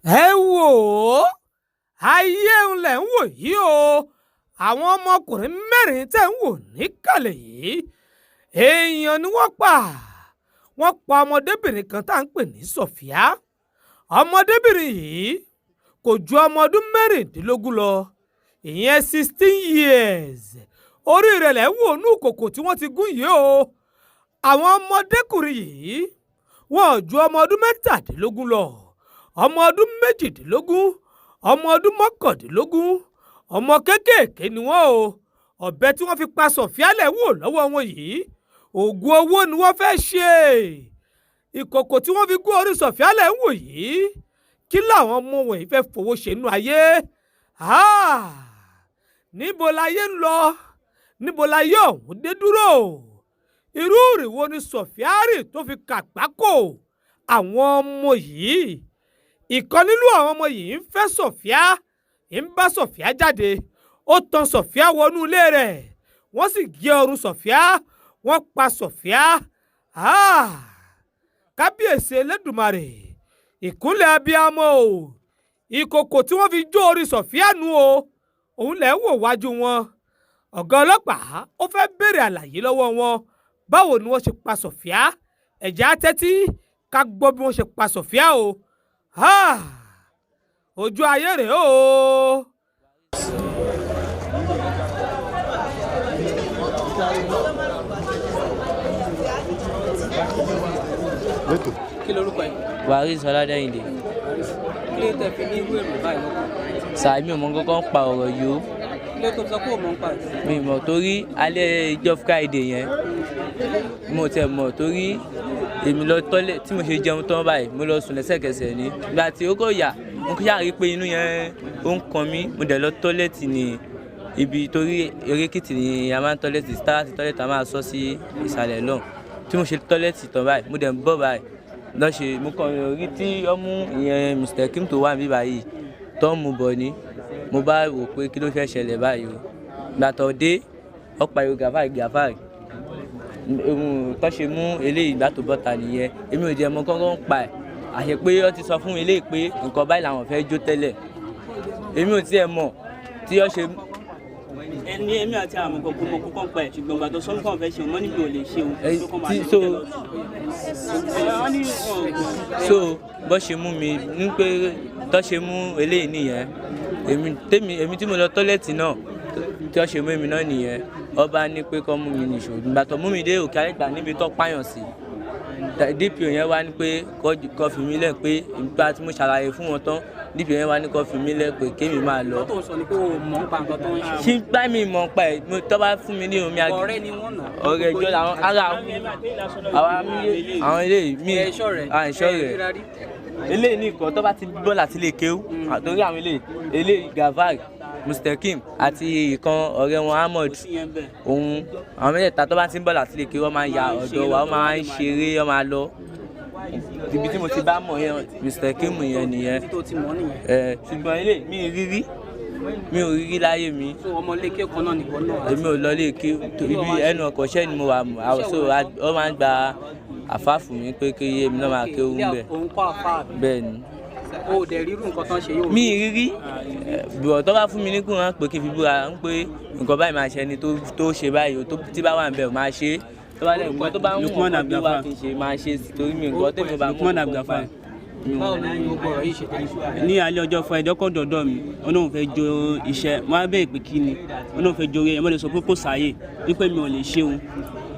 Ẹ wò ó, ayé ń lẹ̀ ń wò yìí o. Àwọn ọmọkùnrin mẹ́rin tẹ̀ ń wò níkàlẹ̀ yìí, èèyàn ni wọ́n pa. Wọ́n pa ọmọdébìnrin kan tá à ń pè ní Sofia. Ọmọdébìnrin yìí kò ju ọmọ ọdún 16 lọ, ìyẹn 16 years. Orí rẹ̀ lẹ̀ ń wò ní kòkò tí wọ́n ti gún yìí o. Àwọn ọmọdékùnrin yìí, wọn ò ju ọmọ ọdún 17 lọ, ọmọ ọdún 18, ọmọ ọdún 19. Ọmọ kéékèèké ni wọ́n o. Ọ̀bẹ tí wọ́n fi pa Sofia lẹ̀ wò lọ́wọ́ wọn yìí. Oògùn owó ni wọ́n fẹ́ ṣe. Ìkòkò tí wọ́n fi gún orí Sofia lẹ̀ ń wò yìí. Kí làwọn ọmọ wọ̀nyí fẹ́ fowó ṣe nínú ayé? Níbo láyé ń lọ? Níbo láyé ọ̀hún dé dúró? Irú ìrìwò ni Sofia rì tó fi kàgbákò àwọn ọmọ yìí? Ìkan nínú àwọn ọmọ yìí ń fẹ́ Sofia, ń bá Sofia jáde. Ó tan Sofia wọnú ilé rẹ̀, wọ́n sì gé ọrùn Sofia, wọ́n pa Sofia. Kábíyèsí Elédùmarè, ìkúnlẹ̀ abiyamọ o! Ìkòkò tí wọ́n fi jó orí Sofia nu o, òun lẹ̀ ń wò wájú wọn. Ọ̀gá ọlọ́pàá ó fẹ́ béèrè àlàyé lọ́wọ́ wọn, báwo ni wọ́n ṣe pa Sofia. Ẹ̀jẹ̀ á tẹ́tí ká gbọ́ bí wọ́n ṣe pa Sofia o. Ojú ayé rèé o. Kí lorúkọ ẹ? Waris Ọládẹ́yìndé. Kí ló tẹ fi ní irú èrò báyìí lọ́kàn? Sàmì ò mọ kọ́kọ́ ń pa ọ̀rọ̀ yìí o. Kí ló tó fi sọ pé ò mọ̀ ń pa ẹ̀? Mi mọ̀ torí alẹ́ ìjọ Friday yẹn, mo tẹ̀ mọ̀ torí èmi lọ tọ́lẹ̀ tí mo ṣe jẹun tán báyìí, mo lọ sùn lẹ́sẹ̀kẹsẹ̀ ni. Ìgbà tí ó kò yà, mo ṣáà rí pé inú yẹn ó ń kan mí, mo dẹ̀ lọ tọ́lẹ̀tì ní ibi torí Erékìtì ni a máa ń tọ́lẹ̀tì, tá ti tọ́lẹ̀tì a máa sọ sí ìsàlẹ̀ lọ́hùn. Tí mo ṣe tọ́lẹ̀tì tán báyìí, mo dẹ̀ ń bọ̀ báyìí. Lọ́ ṣe mo kàn rí tí ọmú ìyẹn Mr. Kim tó wà níbí báyìí tó ń mu bọ̀ ni. Mo bá wò pé kí ló fẹ́ ṣẹlẹ̀ báyìí o. Ìgbà tó dé, ó pariwo "Gàfárì, Gàfárì." Tó ṣe mú eléyìí ìgbà tó bọ́ta nìyẹn. Èmi ò jẹ́ mọ kọ́kọ́ ń pa ẹ̀. Àṣẹ pé ó ti sọ fún eléyìí pé nǹkan báyìí làwọn fẹ́ jó tẹ́lẹ̀. Èmi ò tiẹ̀ mọ̀ tí ó ṣe. Ẹni èmi àti àwọn kọ̀ọ̀kan mọ kọ́kọ́ ń pa ẹ̀, ṣùgbọ́n ìgbà tó sọ nǹkan fẹ́ ṣe wọ́n ní mi ò lè ṣe o. Ẹ, tó kàn máa tí- lọ so tẹ́lọ̀. Wọ́n ní wọn ò So bó ṣe mú mi ní pé tó ṣe mú eléyìí nìyẹn. Èmi tèmi, èmi tí mo lọ tọ́lẹ̀tì náà tí ó ṣe mú èmi náà nìyẹn. Ọba ní pé kó mú mi nìṣó. Ìgbà tó mú mi dé òkè àgbà níbi tó pààyàn sí, DPO yẹn wá ní pé kó fi mí lẹ̀, pé ìgbà tí mo ṣàlàyé fún wọn tán, DPO yẹn wá ní kó fi mí lẹ̀ pé kémi máa lọ. Nǹkan tó ń sọ ni pé o mọ̀ ń pa nǹkan tó ń ṣe. Ṣí gbá mi mọ̀ pa ẹ̀, tó bá fún mi ní omi Ọ̀rẹ́ ni wọ́n nà. Ọ̀rẹ́ ìjọ làwọn ara àwa, àwọn eléyìí mi Ẹ ṣọ̀rẹ́. À ń ṣọ̀rẹ́. Ẹ ríra rí. Eléyìí nìkan tó bá ti bọ́ láti lè kéwú àtòrí àwọn eléyìí, eléyìí Gavar, Mustekim àti ìkan ọ̀rẹ́ wọn Ahmed. Kò sí yẹn bẹ́ẹ̀. Òun àwọn mẹ́tẹ̀ẹ̀ta tó bá ti ń bọ̀ láti lè kéwú, wọ́n máa ń ya ọ̀dọ̀ wa, wọ́n máa ń ṣeré, wọ́n máa lọ ibi tí mo ti bá mọ̀ yẹn, Mr. Kim yẹn nìyẹn. Ibi tó ti mọ̀ nìyẹn. Ẹ ṣùgbọ́n eléyìí mi ì rírí, mi ò rírí láyé mi. So ọmọ ilé kékan náà nìkan náà. Èmi ò lọ lè ké ibi ẹnu ọkọ̀ṣẹ́ ni mo wà. So wọ́n máa ń gba àfáàfù mi pé kí èmi náà máa kéwú ń bẹ̀. Òun kọ́ àfa àbí? Bẹ́ẹ̀ ni. O ò dẹ̀ rírú nǹkan tán ṣe yóò. Mi ì rírí bọ̀. Tó bá fún mi ní kí wọ́n pé kí n fi búra ń pé nǹkan báyìí máa ṣe ẹni tó ṣe báyìí o, tó tí bá wà ń bẹ̀ ò máa ṣe é. Tó bá dẹ̀ nǹkan tó bá ń wù Lukman wọ́n bí wá Abdulgafar. kí n ṣe máa ṣe sí torí mi nǹkan tèmi bá mọ̀ Lukman nǹkan Abdulgafar. mi ò Báwo ni gbogbo ọ̀rọ̀ yìí ṣe dé? Ní alẹ́ ọjọ́ Friday, ọkọ̀ dọ̀dọ̀ mi, ó lóun fẹ́ jó iṣẹ́. Wọ́n á bẹ̀rẹ̀ pé kí ni ó lóun fẹ́ jó ẹ̀. Mo lè sọ pé kò sáyè, wípé mi ò lè ṣe òun.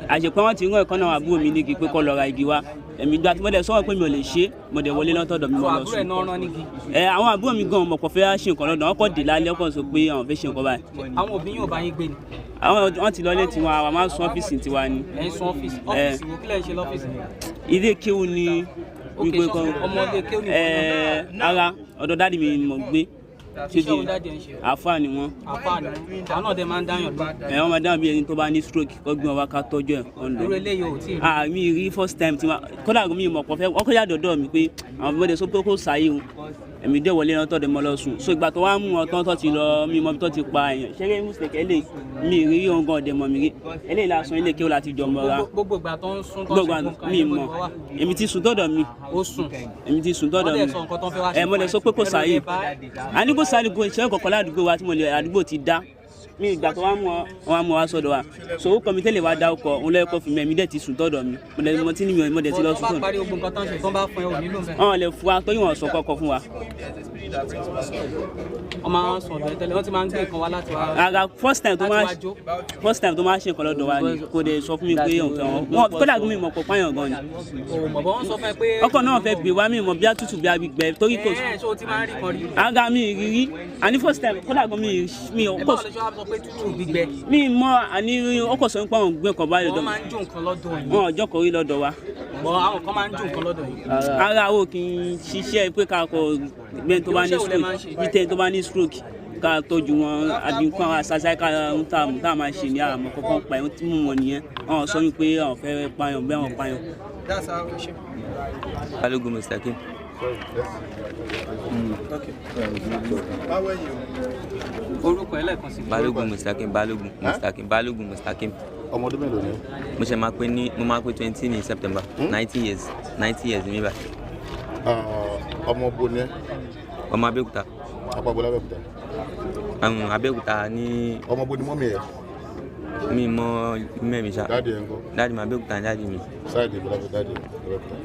Àṣepẹ́ wọ́n ti rán ẹ̀kọ́ náà àbúrò mi ní igi pé kó lọ ra igi wá. Èmi gba tí mo dẹ̀ sọ̀rọ̀ pé mi ò lè ṣe, mo dẹ̀ wọlé lọ́tọ̀dọ̀ mi, So mo lọ àbúrò ẹ̀ sùn. náà rán nígi? Ẹ àwọn àbúrò mi gan mọ̀kọ́ fẹ́ ṣe nǹkan lọ́dọ̀ wọn, kọ́ dé lálẹ́, ọkọ̀ sọ pé àwọn fẹ́ ṣe nǹkan báyìí. Àwọn òbí yóò bá yín gbé ni? Àwọn wọn ti lọ ilé tiwọn, àwa máa ń sun ọ́fíìsì tiwa ni. Ẹ̀ ń sun ọ́fíìsì? Ọ́fíìsì wo? Kí lẹ̀ ń ṣe lọ́fíìsì? Ilé kéwù ni. Ok, Wípé kọ́ ọmọ ilé kéwù ni ẹ ara ọ̀dọ̀ daddy mi ni mo gbé. Iṣẹ́ wo daddy ẹ̀ ń ṣe? Àáfàá ni wọ́n. Àfáà ni wọ́n. Àwọn náà dẹ̀ máa ń dáyàn lóhùn? Ẹ wọ́n máa dáhùn bí ẹni tó bá ní stroke, kó gbé wọn wá ká tọ́jú ẹ̀, wọ́n lọ. Irú eléyìí ò tí ì rí? Ah, mi rí. First time tí wọn kódà mi mọ̀ pọ̀ fẹ́ wọ́n kọjá dọ̀dọ̀ mi pé àwọn ọmọdé sọ pé kó sáyé o. Èmi dé wọlé náà tọ́dẹ̀ mọ́ lọ sùn. So ìgbà tó wá mú wọn tán tó ti lọ mi mọ bí tó ti pa èèyàn. Ṣeré mistake eléyìí mi rí ohun gan ọ̀dẹ̀ mọ̀ mi rí. Eléyìí lásán ilé kéwòn láti jọ mọ́ra. Gbogbo ìgbà tó ń sún tó ń Gbogbo ṣe nǹkan mi yẹn, bó mọ̀. ni wọ́n wà? Èmi ti sùn tọ́dọ̀ mi. Ó sùn. Èmi ti sùn tọ́dọ̀ Wọ́n mi. dẹ̀ sọ nǹkan tó ń fẹ́ wá ṣe Ẹ mo lè sọ pé kò sáyè. A ní kò sáyè kò ṣe kọ̀ọ̀kan ládùúgbò wa tí mo lè àdúgbò ti dá. Mi ìgbà tó wá mú ọ wá mú wa sọ́dọ̀ wa. So ó kọ́ mi tẹ́lẹ̀ wá dá ọkọ̀ òun lẹ́kọ̀ọ́ fún mi, èmi dẹ̀ ti sùn tọ́dọ̀ mi. Mo dẹ̀ mo ti ní mi mo dẹ̀ ti lọ Bọ̀ sùn tó bá tọ́dọ̀. parí gbogbo nǹkan tó ń ṣe tó ń bá fún ẹ ò nílò bẹ́ẹ̀. Wọn lè fún wa torí wọn sọ kọ́kọ́ fún wa. Wọ́n máa ń sùn ọ̀dọ̀ ẹ tẹ́lẹ̀, wọ́n ti máa ń gbé nǹkan wá láti wá. Ara first time tó Láti máa wá jó. first time tó máa ṣe nǹkan lọ́dọ̀ wa ni kò dẹ̀ sọ fún mi pé òun fẹ́ wọn. Wọn kódà gómìnà mọ̀ pọ̀ pààyàn gan ni. O mọ̀ bọ́ wọ́n sọ fún ẹ pé. Ọkọ̀ náà fẹ́ gbé wa mi mọ̀ bí a tútù bí a gbẹ torí kò. Ẹ ṣé o ti máa ń rí kan rí? Ara mi rírí àní first time kódà gan mi mi Ẹ kò báwo lè ṣe wá sọ pé tútù gbígbẹ? mi mọ̀ àní ọkọ̀ sọ pé àwọn gbé nǹkan báyìí Wọ́n lọ́dọ̀ mi. máa ń jó nǹkan lọ́dọ̀ yìí. Wọn ò jókòó rí lọ́dọ̀ wa. Bọ̀ àwọn kan máa ń jó nǹkan lọ́dọ̀ yìí. Ara wo kì í ṣiṣẹ́ pé ká kọ gbẹ́ni tó bá ní Irú iṣẹ́ wo lẹ máa ń stroke ṣe? bí tẹ́ni tó bá ní stroke ká tọ́jú wọn àbí nǹkan àwọn àṣàṣà ká ń tà tá a máa ṣe ní àmọ́ kọ́kọ́ pa ẹ̀ tí mú wọn nìyẹn. Wọn sọ wípé àwọn fẹ́ pààyàn bẹ́ẹ̀ wọn pààyàn. Balógun Mustaqim. Orúkọ ẹ lẹ́ẹ̀kan sí. Balógun Mustaqim Balógun Mustaqim Balógun Mustaqim. Ọmọ ọdún mélòó ni? Mo ṣe máa pé ní mo máa pé 20 ní September. 90 years 90 years mi báyìí. Ọmọ bo ni ẹ? Ọmọ Abẹ́òkúta. Apá bo l'Abẹ́òkúta? Abẹ́òkúta ní. Ọmọ bo ni mọ́mí ẹ? Mi mọ mẹ́mi ṣá. Daddy ẹ ńkọ́? Daddy mi Abẹ́òkúta ni daddy mi. Side bo lábẹ́ daddy ẹ l'Abẹ́òkúta?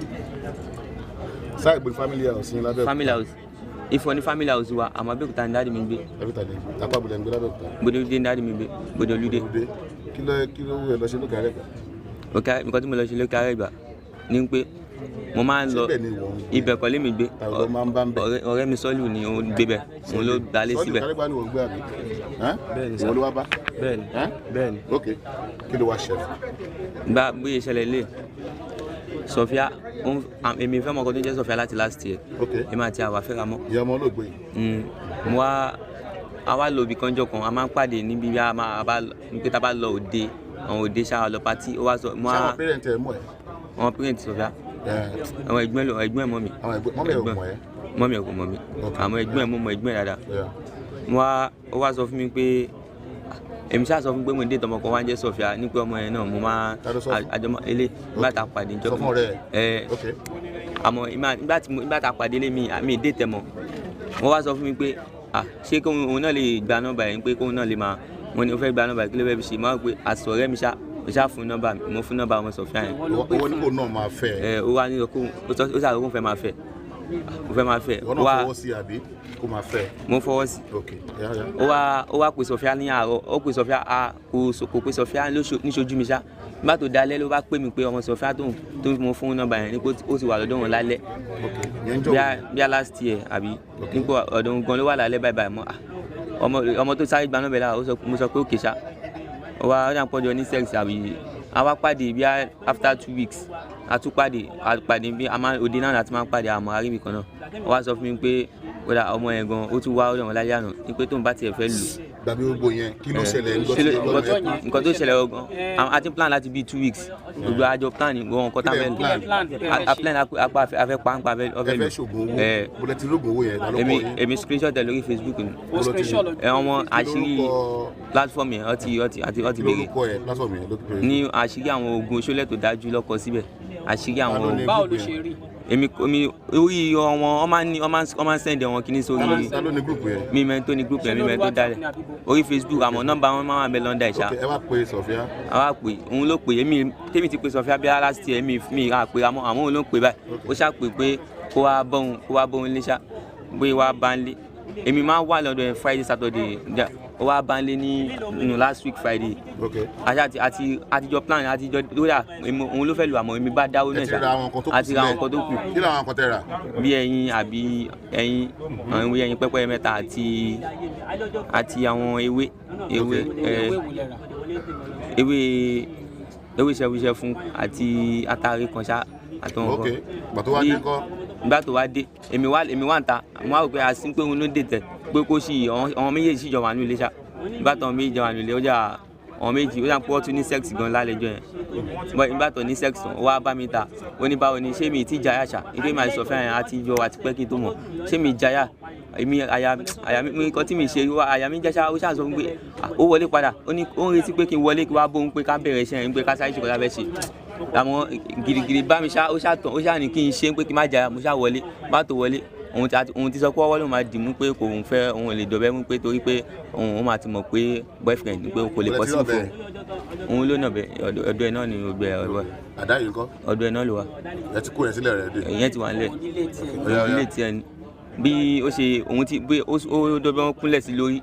Side bo ni family house yín l'Abẹ́òkúta? Family house. Ifọ̀ ní family house wa, àmọ́ Abẹ́òkúta ni daddy mi gbé. Abẹ́òkúta ni apá bo lẹ ń gbé l'Abẹ́òkúta? Bodolúdé ni daddy mi gbé. Bodolúdé. Bodolúdé. Kí ló wú ẹ lọ ṣe lókè Arẹ́gbà? Ok, nǹkan tí mo lọ ṣe lókè Arẹ́gbà ni pé mo máa ń lọ Síbẹ̀ ni ìwọ ń gbé? Ibẹ̀ kọ́ lé mi gbé. Tàbí ló máa ń bá ń bẹ̀? Ọ̀rẹ́ mi Sọ́lù ni òun gbé bẹ̀, òun ló gbalé Sọ́lù síbẹ̀. Arẹ́gbà ni ìwọ ń gbé àbí? Bẹ́ẹ̀ni sà. Ìwọ ló wá bá? Bẹ́ẹ̀ni. Bẹ́ẹ̀ni. Ok, kí ló wá ṣẹlẹ̀? Gba bóyá ìṣẹ̀lẹ̀ lè Sọfíà, èmi fẹ́ mọ ọkọ tó jẹ́ Sọfíà láti last year. Ok. Èmi àti àwa fẹ́ra mọ́. Ìyá ọmọ olóògbé yìí. Mo wá a wá lọ ibì kan jọ kan, a máa ń pàdé níbi bí a máa bá pé tá a bá lọ òde, àwọn òde ṣáà lọ patí, ó wá sọ mo Ṣé wá. àwọn parent ẹ mọ̀ ẹ́? Àwọn parent Sọfíà. Àwọn ẹ̀gbọ́n lọ ẹ̀gbọ́n ẹ̀ mọ̀ mi. Àwọn ẹ̀gbọ́n mọ́mí ẹ̀ ò mọ̀ ẹ́? Mọ́mí ẹ̀ kò mọ̀ mi. Àwọn ẹ̀gbọ́n ẹ̀ mọ̀ mọ̀ ẹ̀gbọ́n ẹ̀ dáadáa. Yeah. Mo wá ó wá sọ fún mi pé èmi ṣáà sọ fún pé mo ń dé tọmọ kan wá ń jẹ́ Sọfíà ní pé ọmọ yẹn náà mo máa Ta ló sọ fún? àjọmọ ilé nígbà tá a pàdé níjọ́ Sọ fún ọ̀rẹ́ ẹ? Ẹ. Ok. Àmọ́ nígbà tá a pàdé lé mi àmì ìdè tẹ̀mọ̀. Wọ́n wá sọ fún mi pé à ṣé kóun òun náà lè gba nọ́mbà yẹn pé kóun náà lè máa mo ní o fẹ́ gba nọ́mbà yẹn kí ló fẹ́ fi ṣe mo wá pé àsọ ọ̀rẹ́ mi ṣá mo ṣá fún nọ́mbà mi mo fún nọ́mbà ọmọ Sọfíà yẹn. Owó ní kò náà máa fẹ́ ẹ. Ẹ ó wá ní kó ó ṣàlùkò kó fẹ́ máa fẹ́ ó fẹ́ máa fẹ́. Ìwọ náà fọwọ́ sí àbí kó máa fẹ́? Mo fọwọ́ sí. Ok, yá yá. Ó wá pè Sọfíà ní àárọ̀, ó pè Sọfíà a kò pè Sọfíà níṣojú mi ṣá. Nígbà tó dalẹ́ ló bá pè mí pé ọmọ Sọfíà tó mo fún nọ́mbà yẹn ni pé ó ti wà lọ́dọ̀ wọn lálẹ́. Ok, yẹn jọ wo? Bí a last year àbí nípò ọ̀dọ̀ òun gan ló wà lálẹ́ báyìí báyìí mọ́. Ọmọ tó sáré gba nọ́mbà yẹn lára, mo sọ pé òkè ṣá. Ó wá ó dà pọ̀jọ ní sex àbí a wá pàdé bí a after 2 weeks a tún pàdé a pàdé bí a máa òde náà láti máa ń pàdé àmọ́ aríbi kan náà. Ó wá sọ fún mi pé kódà ọmọ yẹn gan ó tún wá ọ̀dọ̀ wọn lálẹ́ àná ní pé tóun bá tiẹ̀ fẹ́ lù. Gbàgbé gbogbo yẹn, kí ló ṣẹlẹ̀ ń gbọ́ sí ọgbọ́n yẹn? Nǹkan tó ṣẹlẹ̀ ọgàn a ti plan láti bíi 2 weeks gbogbo àjọ plan gbogbo nǹkan tá a fẹ́ lò. A plan apá afẹ́ pàǹpá ọfẹ́ lò. Ẹ fẹ́ ṣògùn owó, bó lẹ ti rógùn owó yẹn, ta ló kọ́ yín? Èmi screenshot ẹ lórí Facebook ni. O screenshot lórí Ẹ ọmọ àṣírí platform yẹn ọtí ọtí àti ọtí Kí béèrè. lórúkọ ẹ platform yẹn lókè pé? Ní àṣírí àwọn oògùn oṣoolẹ̀ tó dájú lọ́kọ síbẹ̀ àṣírí àwọn Ta ló ní Báwo group ló yẹn? ṣe rí? Èmi èmi orí wọn wọn máa ń ní wọn máa ń send wọn kíní sórí. Ta ló ní group yẹn? Mi mẹ́rin tó ní group yẹn, mi mẹ́rin tó dálẹ̀ orí Facebook, àmọ́ nọ́mbà wọn máa wà bẹ́ẹ̀ lọ́ndà ìṣá. Ok, ẹ wá pe Sọfíà. A wá pè òun ló pè èmi tèmi ti pe Sọfíà bí last year mi mi ra pé àmọ́ òun ló ń pè báyìí. Ó ṣá pè pé kó wá bọ́hun kó wá bọ́hun lé ṣá bóyá wá bá ń lé. Èmi máa ń wà lọ́dọ̀ ẹ̀ Friday Saturday ó wá bá ń lé ní nù last week Friday. Ok. Àti àti àtijọ́ plan àtijọ́ lóra òun ló fẹ́ lù àmọ́ èmi bá dáwó Ẹ náà ti ṣá. ra àwọn nǹkan tó kù A ti ra àwọn sílẹ̀. nǹkan tó kù. Kí làwọn nǹkan tẹ rà? Bí ẹyin àbí ẹyin àwọn ewé ẹyin pẹ́pẹ́yẹ mẹ́ta àti àti àwọn ewé ewé ẹ Ewé wo lẹ rà? ewé ewé ṣẹfuṣẹfun àti atare kan ṣá àtọwọn Ok, kan. gbà tó wá dé ńkọ́? Nígbà tó wá dé èmi wá ń ta mo wá rò pé àsín pé òun ló dé tẹ̀ pé kó sì àwọn méjèèjì sì jọ wà ní ilé ṣá. Nígbà tó àwọn méjèèjì jọ wà ní ilé ó jà Àwọn méjì ó dà pé wọ́n tún ní sex gan lálejò yẹn. Bọ́ ìgbà tó ní sex tán, ó wá bá mi ta. Ó ní báwo ni, ṣé mi ti jaya ṣá? Ìgbé mi àti Sọfíà yẹn àti yọ àti pẹ́ kí n tó mọ̀. Ṣé mi jaya? Èmi àyà mi nǹkan tí mi ṣe wá àyà mi jẹ́ ṣá. Ó ṣáà sọ fún pé ó wọlé padà. Ó ní ó ń retí pé kí n wọlé, kí wá bóun pé ká bẹ̀rẹ̀ iṣẹ́ yẹn, pé ká sáré ṣe kọ́lá fẹ́ ṣe. Àmọ́ girigiri bá mi ṣá, ó ṣáà tán, ó ṣáà ní kí n ṣe pé kí n má jaya. Mo ṣáà wọlé. Bá tó wọlé, òun ti sọ pé ọwọ́ ló máa dì mú, pé kò ń fẹ́ òun ò lè dọ̀bẹ́ mú, pé torí pé òun ó máa ti mọ̀ pé boyfriend ni, pé kò lè possible fún òun. Òun ló nà bẹ ọ̀dọ̀ ẹ̀ náà ni gbogbo ẹ̀ ọ̀dọ̀ Àdá yìí ńkọ́? Ọ̀dọ̀ ẹ̀ náà ló wà. Ẹ ti kó yẹn sílẹ̀ rẹ̀ dé? Ìyẹn ti wà nílẹ̀. Ọ̀yá, ọ̀yá. Ilé tiẹ̀ ni. Bí ó ṣe òun ti bí ó dọ́gbọ́n kúnlẹ̀ sí lórí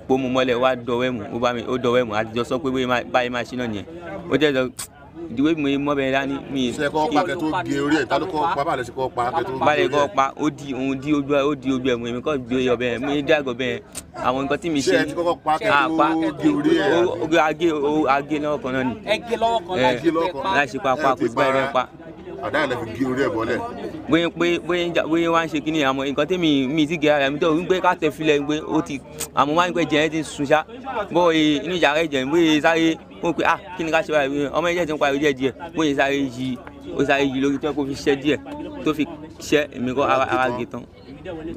pé ó mú mọ́lẹ̀ wá dọwẹ́ mú, ó bá mi ó dọwẹ́ mú. Àtijọ́ sọ pé bóyá báyìí máa ṣe náà nìyẹn. Ó jẹ́ sọ ìdíwé mi mọ́ bẹ́ẹ̀ dání mi. Ṣé ẹ kọ́ pa kẹ́ tó gé orí ẹ̀? Ta ló kọ́ pa? Báà lẹ ṣe kọ́ pa kẹ́ tó gé Balẹ̀ orí kọ́ ẹ̀? Pa ó di òun di ojú ẹ̀, ó di ojú ẹ̀ mú. Èmi kọ́ gbé ọbẹ̀ yẹn, mi dàgbọ́ bẹ́ẹ̀ àwọn nǹkan tí mi Ṣé ṣe. ẹ ti kọ́kọ́ pa kẹ́ Ah, tó pa. gé orí ẹ̀? Ó agé, ó agé lọ́wọ́ kan náà ni. Ẹ gé lọ́wọ́ kan Ẹ, láì Gé lọ́wọ́ kan. Láì ṣe pa pa Ẹ kò ti sí báyìí bẹ́ẹ̀ pa. Àdá yẹn lẹ fi gé orí ẹ̀ bọ́lẹ̀? Bóyá pé bóyá ń jà, bóyá wá ń ṣe kíní. Àmọ́ nǹkan tẹ́mi mi ti gé ara mi tó ń gbé ká tẹ filẹ̀ pé ó ti àmọ́ máa ń pẹ́ jẹ́ ẹ́ ti sùn ṣá bóyá inú yàrá ẹ̀jẹ̀ bóyá sáré ó pé ah, kí ni ká ṣe báyìí? Ọmọ ẹ̀jẹ̀ ti ń pariwo díẹ̀ díẹ̀. Bóyá sáré yí, ó sáré yí lórí tó kó fi ṣẹ́ díẹ̀ tó fi ṣẹ́ èmi kọ́ ara gé tán.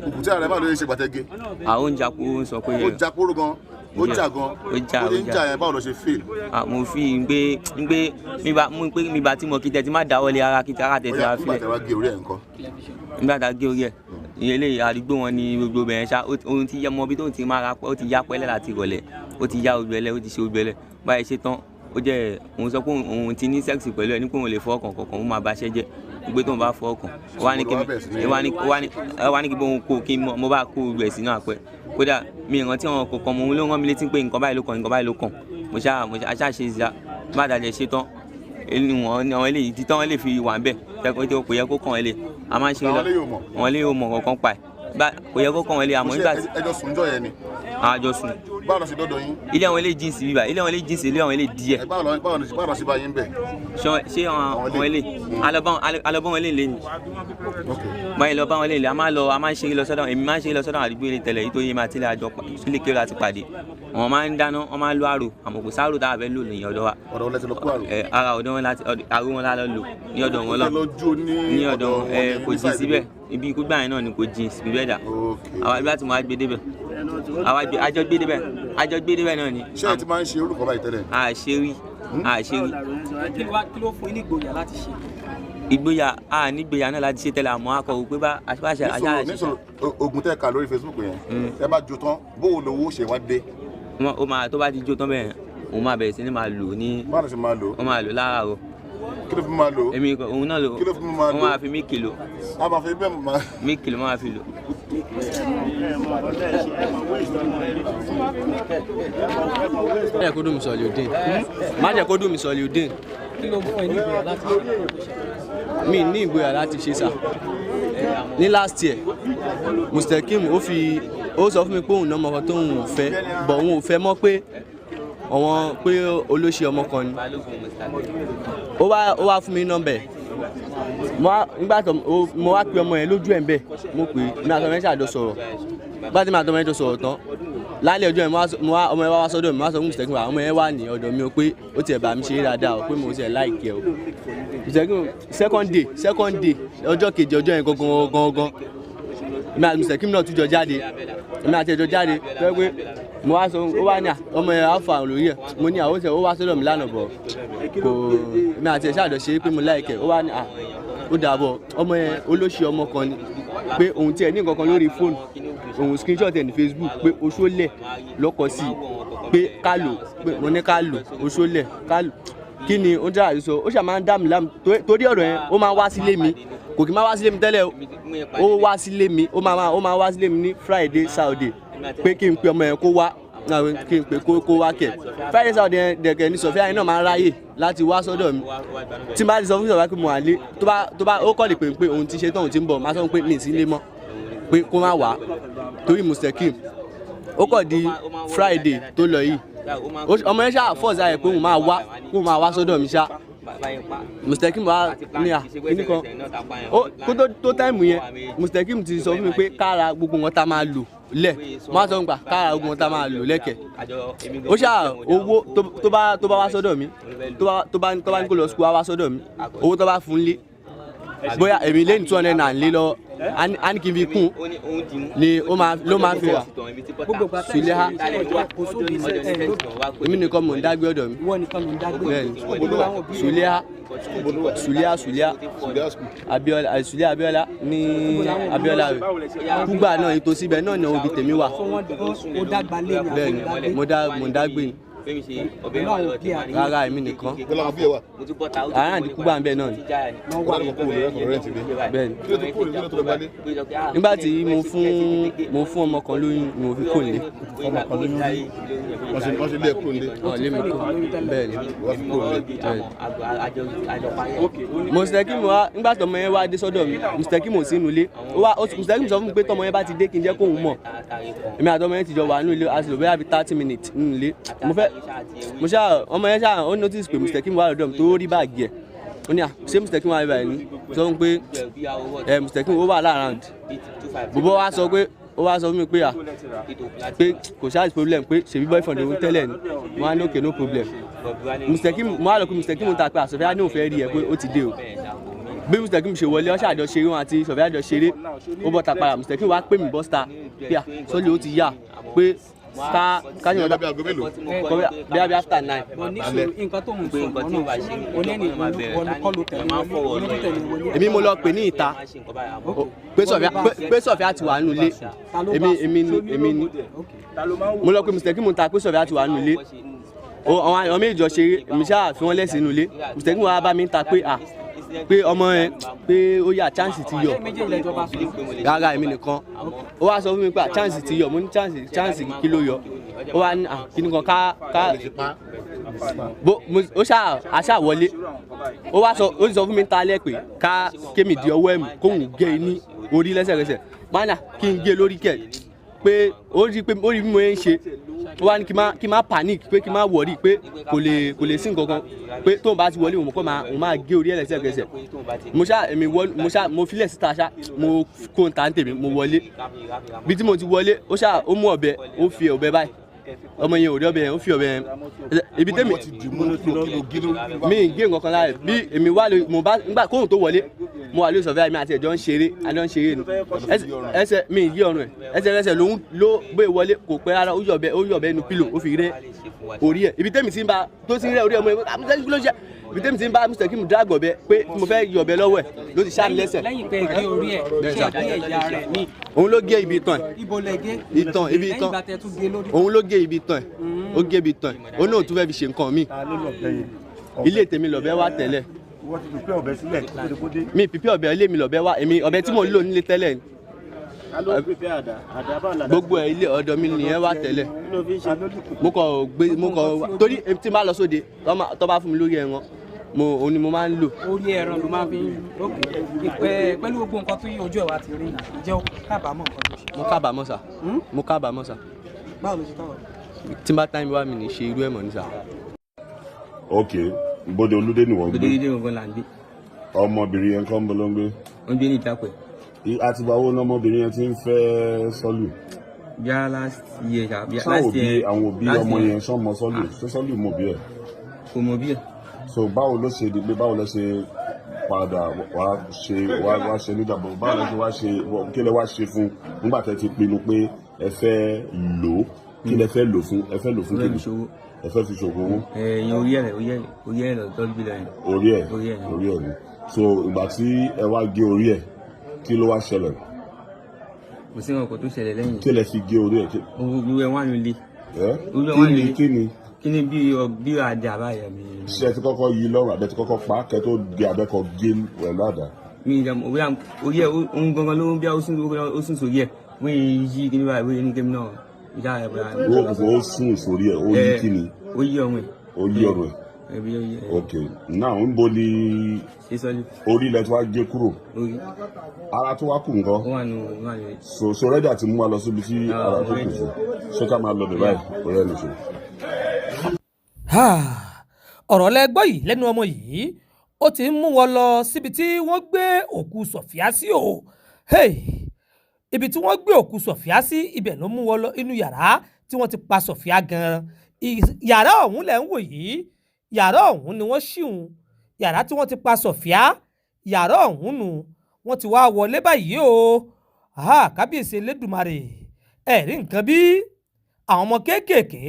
Òkùtì ààrẹ báwo ló ṣe gbàtẹ́ gé? Àwọn oúnjẹ àpò ń sọ pé Ó já kóró gan, ó jà gan. Ó jà, Ó ti ń ó jà. jà yẹn, báwo ló ṣe feel? Ah, mo fi ń gbé mi bá mú pé mi bá tí mo kí tẹ tí má dáwọ́lé ara kí tẹ ara tẹ Ó tí yá, wàá nígbà filẹ̀. tẹ́ wá gé orí ẹ̀ ńkọ́? Nígbà tá a gé orí ẹ̀, ìyẹn lè àdúgbò wọn ní gbogbo bẹ̀rẹ̀ ṣá. Ohun tí yẹ mọ bí tóun ti máa ra pẹ́, ó ti yá pẹ́lẹ́ láti ìrọ̀lẹ́, ó ti yá ojú ẹlẹ́, ó ti ṣe ojú ẹlẹ́ báyìí ṣe tán. Ó jẹ́ òun sọ pé òun ti ní sẹ́ẹ̀sì pẹ̀lú ẹ̀ ní pé òun lè fọ́ ọkàn kọ̀ọ̀kan, òun máa bá ṣẹ́ jẹ́ pé tóun bá fọ́ ọkàn. Ó wá ní kí ó wá ní kí bóun kó kí mo bá kó gbẹ̀ sínú àpẹ. Kódà mi ìrántí àwọn kọ̀ọ̀kan mọ, òun ló rán mi létí pé nǹkan báyìí ló kàn, nǹkan báyìí ló kàn. Mo ṣáà ṣe ṣá má dàjẹ́ ṣe tán. Inú wọn àwọn eléyìí títọ́ wọn lè fi wà ń bẹ̀ tẹ́kọ̀ tí kò yẹ kó kàn ẹ́ lè a máa ń ṣe Àwọn lọ. eléyìí ò mọ̀? Àwọn eléyìí ò mọ̀ kankan pa ẹ̀ bá kò yẹ kó kàn ẹ́ lè àmọ́ Ṣé nígbà tí ẹjọ́ sùn jọ yẹn ni? Àjọ sùn. Báwo lọ ṣe dọ́dọ̀ yín? Ilé àwọn eléyìí jíǹsì bíbà, ilé àwọn eléyìí jíǹsì, ilé àwọn eléyìí díẹ̀. Ẹ báwo lọ ṣe bá yín bẹ̀? Ṣé àwọn eléyìí alọ́bọ̀n wọn eléyìí lé ní Ok. báyìí lọ bá wọn eléyìí lé. A máa lọ, a máa ń ṣeré lọ sọ́dọ̀, èmi máa ń ṣeré lọ sọ́dọ̀ àdúgbò ilé tẹ́lẹ̀ yìí tó yé máa tilẹ̀ àjọ sílé kéré àti pàdé. Wọn máa ń dáná, wọn máa ń lo àrò, àmọ́ kò sáàrò tá a fẹ́ lò ní ọ̀dọ̀ wa. Ọ̀dọ̀ wọn lẹ ti lọ kó àrò? Ẹ, ara ọ̀dọ̀ wọn láti àrò wọn lálọ́ lò ní ọ̀dọ̀ wọn lọ. Ẹ lọ jó ní Ní ọ̀dọ̀ wọn ẹ ní kò jìn side síbẹ̀, ibi ikú gbà yẹn náà ni kò jìn síbẹ̀ dà. Ok. Àwa ibi láti mọ àgbé débẹ̀, àwa gbé àjọ gbé débẹ̀, àjọ gbé débẹ̀ náà ni. Ṣé ẹ ti máa ń ṣe orúkọ báyìí tẹ́lẹ̀? Àṣírí àṣírí. Kí ló fún yín ní ìgboyà láti ṣe? Ìgboyà a nígboyà náà láti ṣe tẹ́lẹ̀, àmọ́ akọ wò pé bá àṣà Nísòro àṣà nísòro, oògùn tẹ́ ka lórí Facebook yẹn, ẹ bá jó tán, bó o lówó ṣe wá dé? Ó máa tó bá ti jó tán bẹ́ẹ̀, òun máa bẹ̀rẹ̀ sí ní máa lò ní. Báwo lọ ṣe máa lò? Ó máa lò láàárọ̀. Kí ló fi máa lò? Èmi òun náà lò. Kí ló fi máa Ó lò? máa fi mílìkì lò. A máa fi bẹ́ẹ̀ máa Mílìkì ló máa fi lò. Má jẹ́ kó dùn mí Sọ̀líùdín, má jẹ́ kó dùn mí Sọ̀líùdín. Kí ló fún ẹ ní ìgboyà láti ṣe? Mi ní ìgboyà láti ṣe sà. Ní last year, Mustekim ó fi ó sọ fún mi pé òun náà ọmọ kan tóun ò fẹ́ bọ̀, òun ò fẹ́ mọ́, pé àwọn pé olóṣì ọmọ kan ni. Ó wá fún mi ní nọ́mbà ẹ̀. Mo wá nígbà tó mo wá pe ọmọ yẹn lójú ẹ̀ ń bẹ̀, mo pè é, mi àtọmọ yẹn ṣàjọ sọ̀rọ̀. Nígbà tí mi àtọmọ yẹn jọ sọ̀rọ̀ tán lálẹ́ ọjọ́ yẹn, mo wá ọmọ yẹn wá wá sọ́dọ̀ mi, mo wá sọ fún Mustekim, ọmọ yẹn wà ní ọ̀dọ̀ mi o, pé ó tiẹ̀ bá mi ṣe é dáadáa o, pé mo tiẹ̀ like ẹ o. Mustekim, second day, ọjọ́ kejì ọjọ́ yẹn gangan gangan, èmi àti Mustekim náà tún jọ jáde. Èmi àti ẹjọ jáde tó yẹ pé mo wá sọ, ó wá ní à ọmọ yẹn alfa lórí ẹ. Mo ní àwọn ó wá sọ́dọ̀ mi lánàá bọ̀ kò, èmi àti ẹ ṣàjọ ṣe é pé mo like ẹ. Ó wá ní à ó dàbọ̀, ọmọ yẹn olóṣì ọmọ kan ni, pé òun tiẹ̀ ní nǹkan kan lórí fóònù òun, screenshot ẹ̀ ní Facebook, pé oṣólẹ̀ lọ́kọ̀ sí i, pé ká lò, pé mo ní ká lò oṣólẹ̀ ká lò. Kí ni ó ń dára sọ? Ó ṣà máa ń dá mi láàmú torí ọ̀rọ̀ yẹn. Ó máa ń wá sílé mi, kò kí n máa wá sílé mi tẹ́lẹ̀ o. Ó wá sílé mi, ó máa wá sílé mi ní Friday, Saturday, pé kí n pe ọmọ yẹn kó wá, kí n pe kó wá kẹ̀. Friday, Saturday yẹn dẹ̀kẹ̀ ní Sọ̀fíà yẹn náà máa ń ráyè láti wá sọ́dọ̀ mi. Tí n bá ti sọ fún Sọ̀fíà pé mo wà lé, tó bá ó kọ́ lè pè mí pé òun ti ṣe tán, òun ti ń bọ̀, máa sọ fún pé mi ì sí lé mọ́, pé kó má wá torí Mustekim. Ó kọ̀ di Friday tó lọ yìí, ọmọ yẹn ṣáà force ara ẹ̀ pé òun máa wá, kó máa wá sọ́dọ̀ mi ṣá. Mustekim wa ní à kíní kan ó kó tó time yẹn, Mustekim ti sọ fún mi pé kára gbogbo nǹkan tá a máa lò lẹ̀. Mo á sọ nípa kára gbogbo nǹkan tá a máa lò lẹ́kẹ̀. Ó ṣáà owó tó bá wá sọ́dọ̀ mi, tó bá ní kó lọ school, wá wá sọ́dọ̀ mi. Owó tó bá fún lé, bóyá èmi lé ní 200 naira lé lọ́wọ́, á ní kí n fi kún ni ó máa ló máa fi rà. Gbogbo ìgbà tẹ́ ẹ Suleha. ṣe ìjọba, kò sóbi ẹ ló Èmi nìkan mò ń dágbé ọ̀dọ̀ mi. Ìwọ nìkan ló ń dágbé? Bẹ́ẹ̀ni. Gbogbo àwọn òbí rẹ? Suleha, Suleha, Suleha. Suleha school. Abiola, Suleha Abiola ní Abiola rẹ kúgbà náà, ìtòsí ibẹ̀ náà ni òbí tèmi wà. Fún wọn ó dàgbà lé ní? Bẹ́ẹ̀ni. Àbí Mo dá gbé ni. Pẹ̀lú àwọn òbí àti Rárá, èmi nìkan. Bọ́lá àwọn bí ẹ wà. Àárín àdínkù gbà ń bẹ̀ náà ni. Náà wà? Wọ́n á kó lórí ẹ̀kọ́ rẹ̀ ti dé. Bẹ́ẹ̀ni. Kí ló tó kúrò nílé tó lọ gbalé? Nígbà tí mo fún ọmọ kan lóyún ni mo fi kò lé. Ọmọ kan lóyún rí. Wọ́n ṣe lé ẹ kúrò nílé. Ọ̀ lé mi kò, bẹ́ẹ̀ni. Wọ́n fi kúrò nílé. Bẹ́ẹ̀ni. Mustekim wa, nígbà tọmọ yẹn wá dé sọ́dọ̀ mi, Mustekim ò sí inú ilé. Ó wá Mustekim sọ fún mi pé tọmọ yẹn bá ti dé, kí n jẹ́ kóun mọ̀. Èmi àtọmọ yẹn ti jọ wà nínú ilé, a sì lò bóyá bíi 30 minutes nínú ilé. Mo fẹ́ mo ṣáà ọmọ yẹn ṣáà ó notice pé Mustekim wà lọ́dọ̀ mi, tó rí báàgì ẹ̀. Ó ní à, ṣé Mustekim wà báyìí ni? Sọ fún mi pé ẹ Mustekim ó wà láàrán. Bòbó wa sọ pé ó wá sọ fún mi pé à pé kò ṣáà sí problem, pé ṣèbí boyfriend òun tẹ́lẹ̀ ni. Wọ́n á ní okay, no problem. Mustekim, mo á lọ pé Mustekim ta pé àsọfẹ́ á ní òun fẹ́ rí ẹ, pé ó ti dé o. Bí Mustekim ṣe wọlé, ó ṣàjọ ṣeré, wọn àti sọfẹ́ àjọ ṣeré, ó bọ́ ta padà. Mustekim wá pè mí bọ́sítà pé à sọ́lé, ó ti yá, pé ká ṣe Ìyẹn lábẹ́ aago mélòó? Bí after 9. Bọ̀ ní sùúrù, nǹkan tó ń sọ ọ̀nà onẹ́ni wọn kọ́ ló tẹ̀lé wọlé, olú tẹ̀lé wọlé. Èmi mo lọ pè ní ìta pé sọfẹ́ àti wà nínú ilé. Èmi ni mo lọ pé Mustekim ta pé sọfẹ́ àti wà nínú ilé. Àwọn méjì jọ ṣeré, èmi ṣáà fi wọ́n lẹ́sìn inú ilé. Mustekim wá bá mi ń ta pé à pé ọmọ yẹn pé ó yà, chance ti yọ. Ṣé méjèèjì lẹ́jọ́ bá sọ? Rárá, èmi nìkan. Ó wá sọ fún mi pé à chance ti yọ. Mo ní chance, chance kí ló yọ? Ó wá ní à kíní kan ká bó ó ṣáà àṣà wọlé. Ó wá sọ, ó sì sọ fún mi ta lẹ́ pé ká kémi di ọwọ́ ẹ̀ mú, kóhùn gé e ní orí lẹ́sẹ̀kẹsẹ̀. Mánà kí n gé e lórí kẹ̀, pé ó rí pé ó rí bí mo ń ṣe. Ó wá ní kí n má panic, pé kí n má worry, pé kò lè sí nǹkan kan, pé tóun bá ti wọlé, òun kọ́ máa òun máa gé orí ẹ̀ lẹ́sẹ̀kẹsẹ̀. Mo ṣá èmi wọ mo ṣá mo filẹ̀ síta ṣá, mo kó n ta ń tèmi, mo wọlé. Bí tí mo ti wọlé, ó ṣá ó mú ọ̀bẹ, ó fi ọ̀bẹ báyìí. Ọmọ yẹn ò rí ọ̀bẹ yẹn, ó fi ọ̀bẹ yẹn ibi tèmi. Wọ́n ti dì mú kí ló gé lórí. Mi ì gé nǹkan kan lára ẹ̀. Bí èmi wá lórí mo bá nígbà kóhùn tó wọlé, mo wà lórí sọ̀fẹ́, mi àti ẹ̀jọ́ ń ṣeré, àjọ ń ṣeré ni. Ẹsẹ̀ mi ì gé ọrùn ẹ̀. Ẹsẹ̀ ẹsẹ̀ ló ń ló bóyá wọlé, kò pẹ́ rárá, ó yọ̀bẹ inú pillow, ó fi rẹ́ orí ẹ̀. Ibi tèmi ti ń bá tó ti ń rẹ́ orí ẹ̀, mo ní kí ló ṣe? Ibi tèmi ti ń bá Mr. Kim drag ọ̀bẹ pé mo fẹ́ yọ̀bẹ lọ́wọ́ ẹ̀, ló ti ṣá mi lẹ́sẹ̀. Lẹ́yìn pé ẹ gé orí ẹ̀, Bẹ́ẹ̀ ṣé sà. ẹ gé ẹ̀yà rẹ̀ ní? Òun ló gé ibi itan ẹ̀. Ibo lẹ gé? Itan, ibi Lẹ́yìn itan. ìgbà tẹ́ tún gé lórí? Òun ló gé ibi itan ẹ̀, ó gé ibi itan ẹ̀. Ó náà tún fẹ́ fi ṣe nǹkan míì. Ta ló lọ bẹ yẹn? Ilé tèmi lọ̀bẹ wà tẹ́lẹ̀. Wọ́n ti pípẹ́ ọ̀bẹ sílẹ̀ kó tó kó dé. Mi pípẹ́ ọ̀bẹ, ilé mi lọ̀bẹ wà. Èmi ọ̀bẹ tí mò ń lò nílé tẹ́lẹ̀ ni. Ta ló prepare àdá? Àdá bá làdá. Gbogbo ẹ̀, ilé ọ̀dọ̀ mi nìyẹn wà tẹ́lẹ̀. Kí ló fi ń ṣe? Mo kàn gbé, mo kàn torí tí n bá lọ sóde, tó bá fún mi lórí ẹran, mo òun ni mo máa ń lò. Orí ẹran ló máa fi ń ok. Ìpẹ́ pẹ̀lú gbogbo nǹkan tó yí ojú ẹ̀ wá ti rí, ǹjẹ́ o kábàámọ̀ nǹkan tó ṣe? Mo kábàámọ̀ sà. Mo kábàámọ̀ sà. Báwo ló ṣe kábàámọ̀? Tí n bá táyìn wá mi ní ṣe irú ẹ̀ mọ̀ ní sà. Ok, bóde Olúdé ni wọ́n gbé? Bóde Olúdé gangan là ń gbé. Ọmọbìnrin yẹn kọ́ ń bọ́ ló ń gbé? Ó ń gbé ní Ìjápẹ̀. Àtìgbà wo ni ọmọbìnrin yẹn ti ń fẹ́ Sọ́lù? Bíi last year ṣá, bíi Sáwọn last òbí year. àwọn òbí Last ọmọ year. yẹn sọmọ Sọ́lù? Ṣé Sọ́lù mọ̀ bí ẹ̀? Kò mọ̀ bí ẹ̀. So báwo ló ṣe di pé báwo ló ṣe padà wá ṣe wá ṣe níjàmbá? Báwo ló ṣe wá ṣe? Kí lẹ wá ṣe fún nígbà tẹ́ ti pinnu pé ẹ fẹ́ lò ó? Kí lẹ fẹ́ lò fún? Ẹ fẹ́ lò fún Ó fẹ́ kí fi ṣòwò. Ẹ fẹ́ fi ṣògùn owó? Ẹ̀yìn orí ẹ̀, orí ẹ̀, orí ẹ̀ lọ tọ́jú lọ yẹn. Orí ẹ̀? Orí ẹ̀ ni. Orí ẹ̀ ni. So ìgbà tí ẹ wá gé orí ẹ̀, kí ló wá ṣẹlẹ̀? Kò sí nǹkan tó ṣẹlẹ̀ lẹ́yìn. Kí lẹ fi gé orí ẹ̀? Gbogbo ẹ̀ wà nílé. Ẹ Orí ẹ̀ kí wà ni nílé. Kí ni? Kí ni bí àdá báyìí mi? Ṣé ẹ ti kọ́kọ́ yí lọ́rùn àbẹ ti kọ́kọ́ pa á kẹ́ tó gé abẹ́kọ̀ gé pẹ̀lú àdá? Mi ì dààmú, bóyá orí ẹ̀ òun gangan ló ń bí ó sún sórí ẹ̀. Wọ́n yí kí ni báyìí, wọ́n ní kémi náà ìjà ẹ̀ bóyá. Ó sún sórí ẹ̀, ó yí kí ni? Ó yí ọrùn ẹ̀. Ó yí ọrùn ẹ̀? Ẹbí ó yí ẹ̀. Ok, now ń bo ni Ṣé sọ́lé? orí ilẹ̀ tí wàá gé kúrò? Orí. Ara tó wá kù nǹkan? Ó wà nù, ó wà nù. So ready àti mú wa lọ síbi tí Ah, ara tó kù ready. sí? Ṣé ká máa lọ bẹ̀ báyìí? Ọ̀rẹ́ nìṣó. Ọ̀rọ̀ lẹ gbọ́ yìí lẹ́nu ọmọ yìí. Ó ti ń mú wọn lọ síbi tí wọ́n gbé òkú Sọ̀fíà sí o. Hey! Ibi tí wọ́n gbé òkú Sọ̀fíà sí, ibẹ̀ ló mú wọn lọ, inú yàrá tí wọ́n ti pa Sọ̀fíà gan-an. Yàrá ọ̀hún lẹ̀ ń wò yìí. Yàrá ọ̀hún ni wọ́n ṣìhun, yàrá tí wọ́n ti pa Sọ̀fíà, yàrá ọ̀hún nù. Wọ́n ti wá wọlé báyìí o. Aha, kábíyèsí Elédùmarè! Ẹ rí nǹkan bí àwọn ọmọ kéékèèké.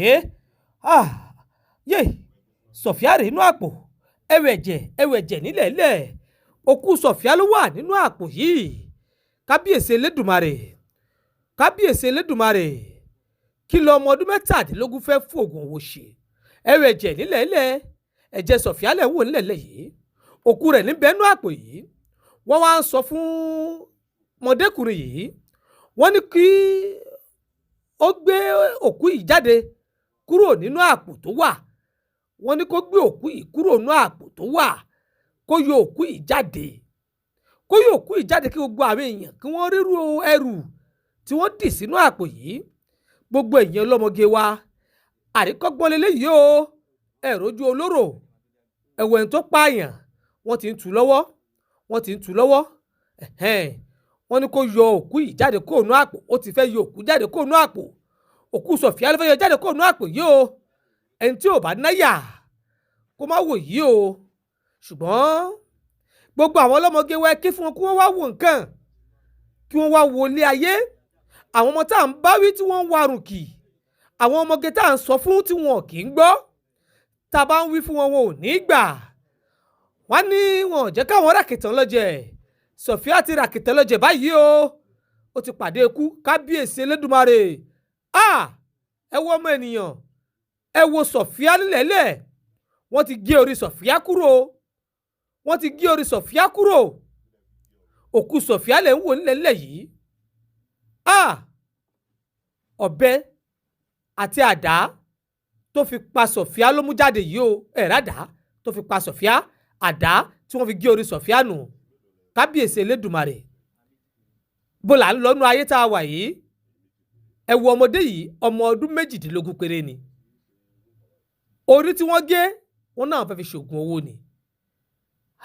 Ah, yé! Sọ̀fíà rè inú àpò, ẹwẹ̀ ẹ̀jẹ̀, ẹwẹ̀ ẹ̀jẹ̀ nílẹ̀ẹ́lẹ̀. Òkú Sọ̀fíà ló wà nínú àpò yìí. Kábíyèsí Elédùmarè! Kábíyèsí Elédùmarè! Kí lọ ọmọ ọdún 17 fẹ́ fún oògùn owó ṣe? Ẹwẹ̀ ẹ̀jẹ̀ nílẹ̀ẹ́lẹ̀, ẹ̀jẹ̀ Sọ̀fíà lẹ̀ ń wò nílẹ̀ẹ́lẹ̀ yìí. Òkú rẹ̀ níbẹ̀ nínú àpò yìí. Wọ́n wá ń sọ fún mọ̀dékùnrin yìí, wọ́n ní kí ó gbé òkú yìí jáde kúrò nínú àpò tó wà. Wọ́n ní kó gbé òkú yìí kúrò nínú àpò tó wà, kó yọ òkú yìí jáde, kó yọ òkú yìí jáde, kí gbogbo àwọn èèyàn kí wọ́n rírú ẹrù tí wọ́n dì sínú àpò yìí. Gbogbo èèyàn ọlọ́mọge wa, àríkọ́gbọ́n leléyìí o. Ẹ̀rọ ojú olóró, ẹ̀wẹ̀ tó pààyàn, wọ́n ti ń tú lọ́wọ́, wọ́n ti ń tú lọ́wọ́. Ẹ̀hẹ́n. Wọ́n ní kó yọ òkú yìí jáde kó nú àpò. Ó ti fẹ́ yọ òkú jáde kó nú àpò. Òkú Sọ̀fíà ló fẹ́ yọ jáde kó nú àpò yìí o. Ẹni tí ò bá náyà, kó má wò yìí o. Ṣùgbọ́n gbogbo àwọn ọlọ́mọge wa, ẹ ké fún wọn kí wọ́n wá wo nǹkan, kí wọ́n wá wo ilé ayé. Àwọn ọmọ tá à ń bá wí tí wọ́n ń warùn kì, àwọn ọmọge tá à ń sọ fún tí wọn kì í gbọ́, tá a bá ń wí fún wọn, wọn ò ní gbà. Wọ́n ní wọn ò jẹ́ káwọn ràkìtàn lọ́jẹ̀. Sọ̀fíà ti ràkìtàn lọ́jẹ̀ báyìí o, ó ti pàdé ikú. Kábíyèsí Elédùmarè! A ẹ wo ọmọ ènìyàn, ẹ wo Sọ̀fíà nílẹ̀ẹ́lẹ̀. Wọ́n ti gé orí Sọ̀fíà kúrò, wọ́n ti gé orí Sọ̀fíà kúrò. Òkú Sọ̀fíà lẹ̀ ń wò nílẹ̀ẹ́lẹ̀ yìí. A ọ̀bẹ àti àdá tó fi pa Sọ̀fíà ló mú jáde yìí o. Ẹ̀rá àdá tó fi pa Sọ̀fíà, àdá tí wọ́n fi gé orí Sọ̀fíà nù. Kábíyèsí Elédùmarè! Bó là ń lọ́nu ayé tá a wà yìí? Ẹ wo ọmọdé yìí, ọmọ ọdún 18 péré ni. Orí tí wọ́n gé, wọn náà fẹ́ fi ṣoògùn owó ni.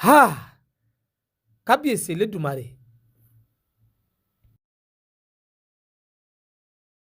Ha, kábíyèsí Elédùmarè!